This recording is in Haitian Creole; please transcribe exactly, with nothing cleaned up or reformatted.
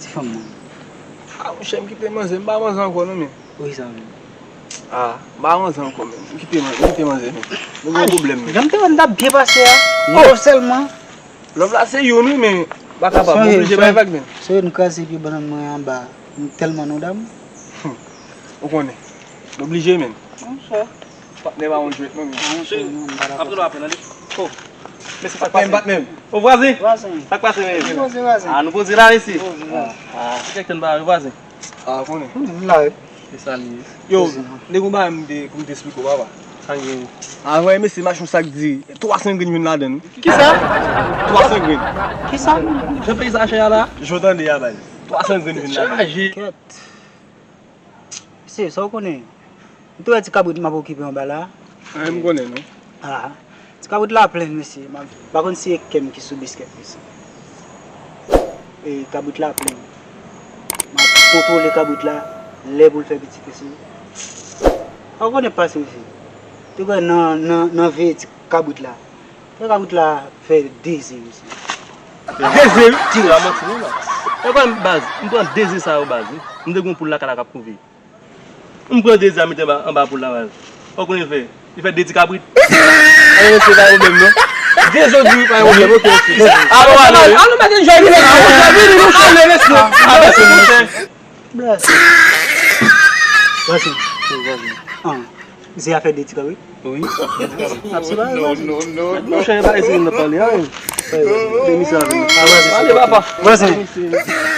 Ti fanm nan. Ah, monchè, m kite manzè, m pa manzè ankò non, men. Wi, sa menm. Ah, m pa manzè ankò, men. M kite manzè, m kite manzè, men. Nou gen pwoblèm, men. Jan m te wè n t ap byen pase a. Love sèlman. Love la se youn, wi, men. M pa kapab, m oblije bay vag, men. Sonje nou kraze pye bannann mwen anba. M tèlman nou dam. Ou konnen. M oblije, men. Patnè pa yon jwèt non, men. Cheri, ap tande w apèn, tande. Oh. Mesye, sa k pase? Patnè m, patnè m. Oh, vwazen. Vwazen. Sa k pase, men? Poze vwazen. Ah, nou poze la, mesye. Ah, kèk tan ba vwazen. Ah, konnen. M la wi. Se sa li ye. Yo, nèg ou ba m de pou m te esplike w, papa. Sa gen? Anvan, mesye, machin sa k di twa san grenn vin ladan l. Kisa? Twa san grenn. Kisa? Jan peyi sa chè a la? Jan w tande a, baz. Twa san grenn vin ladan l. Chaje. Kèt. Mesye, sa w konnen? M te wè ti kabrit m ap okipe anba la. Ah, m konnen, non. Ah, ti kabrit la plen, mesye. M pa konn si e kè m ki sou biskèt, mesye. E kabrit la plen. M ap kontwole kabrit la lè pou l fè pitit, mesye. Ou konnen pase, mesye. Te wè nan, nan, nan veye ti kabrit la. Fè kabrit la fè de ze, mesye. De ze, wi. Tire a manti, non, la. E kòm baz, m pran de ze sa yo, baz, wi. M te gon poul lakay la k ap kouve. M pran de ze a mete anba, anba poul la, baz. Ou konnen fè? Li fè de ti kabrit. Ayo, mesye, pa pwoblèm, non. De ze, di, pa pwoblèm, ok, ok. Alo, alo, alo, mèt enjoy, vini, vini, vini, vini, vini, mesye. Ah, mesye, mesye. Blase. Blase. Ah, ze a fè de ti kabrit? Wi. Ap se pa non, non, non. Monchè, pa eseye nan pale, a. Demisyon avè nou. Ah, blase. Ale, papa. Blase.